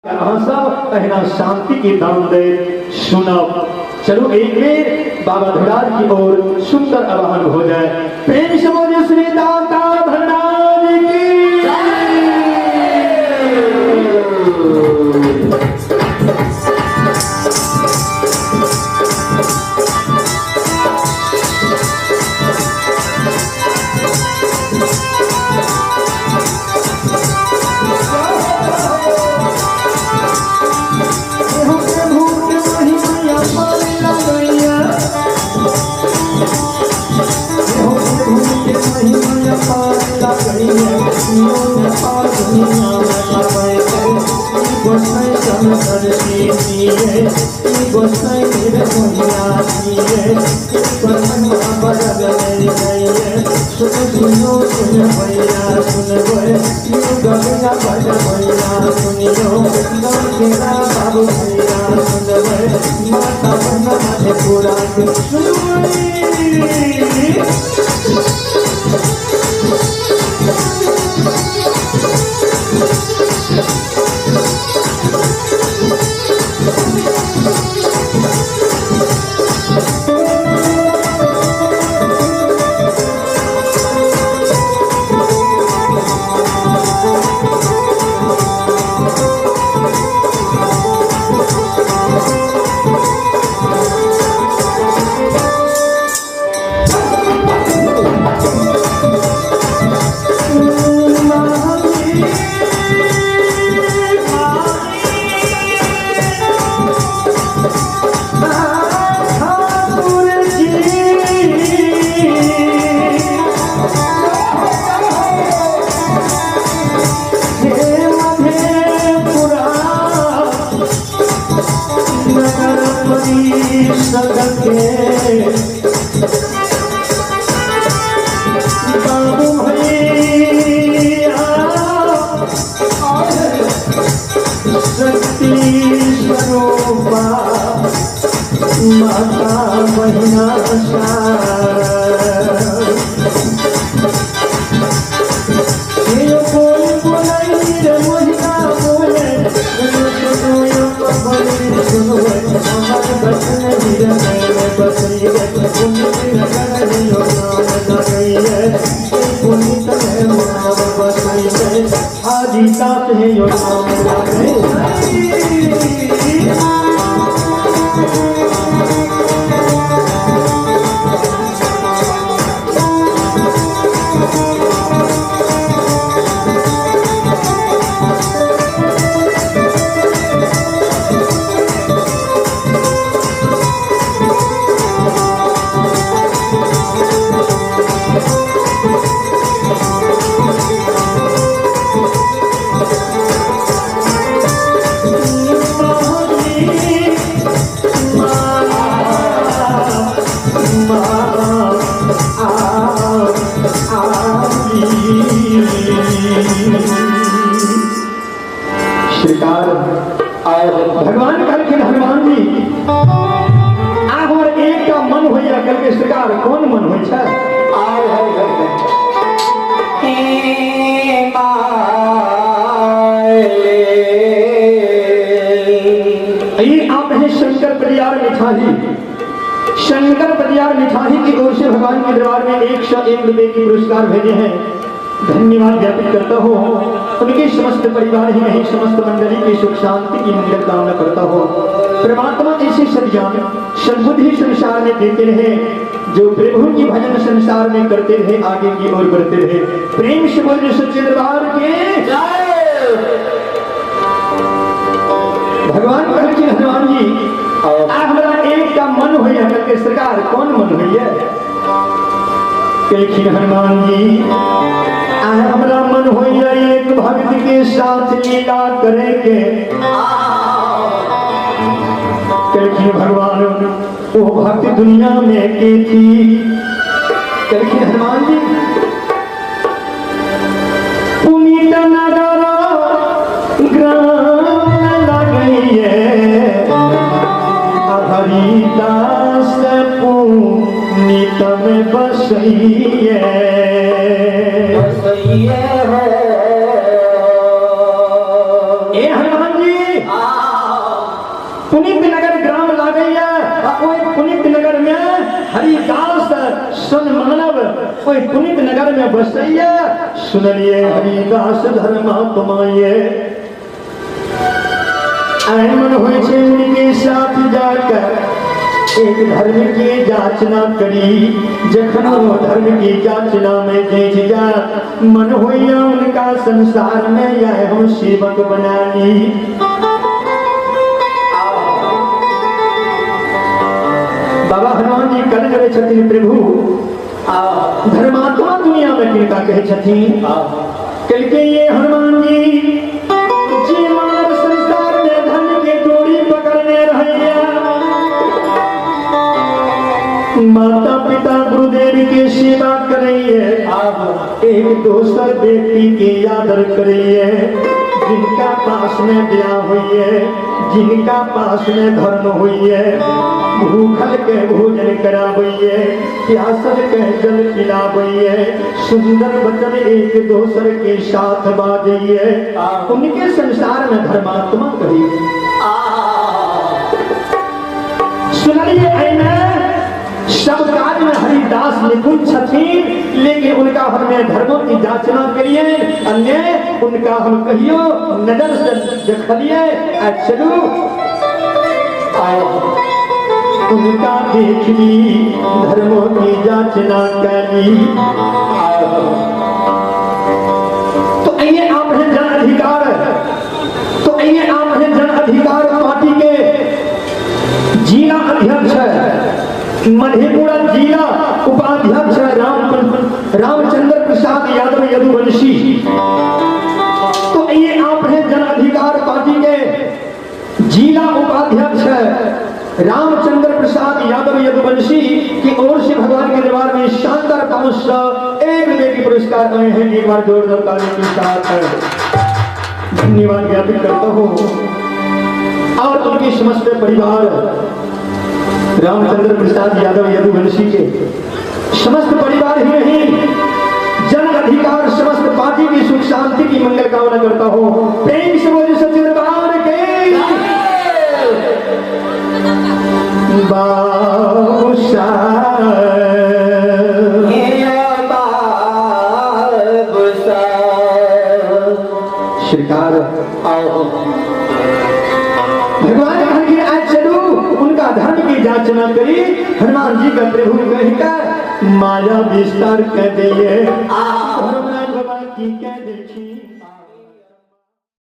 अहाँ सब अहिना शांति के दान दे सुनब। चलो एक बेर बाबा धुराज की ओर सुंदर आवाहन हो जाए। प्रेम से बोलिए श्री दाता धनराज की। श्रीकार आए भगवान कहलखिन हनुमान जी आ हमर एकटा मन होइया। कहलकै श्रीकार कोन मन होइ छै? आय है आप हैं शंकर परियार मिठाही। शंकर परियार मिठाही की ओर से भगवान के दरबार में 101 रुपए की पुरस्कार भेजे हैं। धन्यवाद ज्ञापित करता हूँ। उनके समस्त परिवार ही नहीं समस्त मंडली की सुख शांति की मंगल कामना करता हूँ। परमात्मा ऐसे सद्ज्ञान सद्बुद्धि संसार में देते रहे, जो प्रभु की भजन संसार में करते रहे, आगे की ओर बढ़ते रहे। प्रेम से बोल सच्चे दरबार के जय। भगवान कहलखिन हनुमान जी आ हमरा एकटा मन होइया। कहलकै सरकार कोन मन होइया? कहलखिन हनुमान जी आ हमरा मन होइया एक भक्त के साथ लीला करे के। कहलखिन भगवान वो भक्त दुनिया में के थी? कहलखिन हनुमान जी पुनीत नगर ग्राम लगैये हरिदास पुनीत में बसैये। ए हनुमान जी पुनीत नगर ग्राम लागैया आ ओहि पुनीत नगर में हरिदास सन मानव ओहि पुनीत नगर में बसैया। सुनलिए हरिदास धर्मात्मा ये मन होइ छै उनके साथ जाकर एक धर्म के जाचना करी। जखन वो धर्म की जाचना में जैच जा मन होइया उनका संसार में यह हम सेवक बना ली। बाबा हनुमान जी कल करे छथिन प्रभु धर्मात्मा दुनिया में किनका कहे छथिन? कल के ये हनुमान जी जे मानव संसार में धन के डोरी पकड़ने रहिया, माता पिता गुरुदेव के सेवा करिए, एक दोसर व्यक्ति के आदर करिए, जिनका पास में ब्याह हुई है, जिनका पास में धर्म हुई है, भूखल के भोजन कराबैये, प्यासल के जल पिलाबैये, सुंदर वचन एक दोसर के साथ बाजैये, उनके संसार में धर्मात्मा कहिए। सुनलिए एहिमे सब काज में हरिदास निपुण छथिन, लेकिन उनका हमने धर्मों की जाचना करिए, अन्य उनका हम कहियो नजर से देखलिए आ चलू आए उनका देख ली धर्मों की जाचना करी। तो ये आप हैं जन अधिकार, तो ये आप हैं जन अधिकार पार्टी के जिला अध्यक्ष मधेपुरा जिला उपाध्यक्ष रामचंद्र प्रसाद यादव यदुवंशी। तो ये आप हैं जन अधिकार पार्टी के जिला उपाध्यक्ष रामचंद्र प्रसाद यादव यदुवंशी की ओर से भगवान के दरबार में शानदार 501 रुपए के पुरस्कार आए हैं। एक बार जोरदार ताली के साथ धन्यवाद ज्ञापित करता हूँ। और उनके समस्त परिवार रामचंद्र प्रसाद यादव यदुवंशी के समस्त परिवार ही नहीं, जन अधिकार समस्त पार्टी की सुख शांति की मंगल कामना करता हूँ। प्रेम से बोले सच्चे दरबार के बाबू श्रीकार आओ भगवान कहलखिन आज चलू उनका धर्म की जाचना करी। हनुमान जी का प्रभु कहकर माया विस्तार कर दिए। धर्मराज बाबा की कह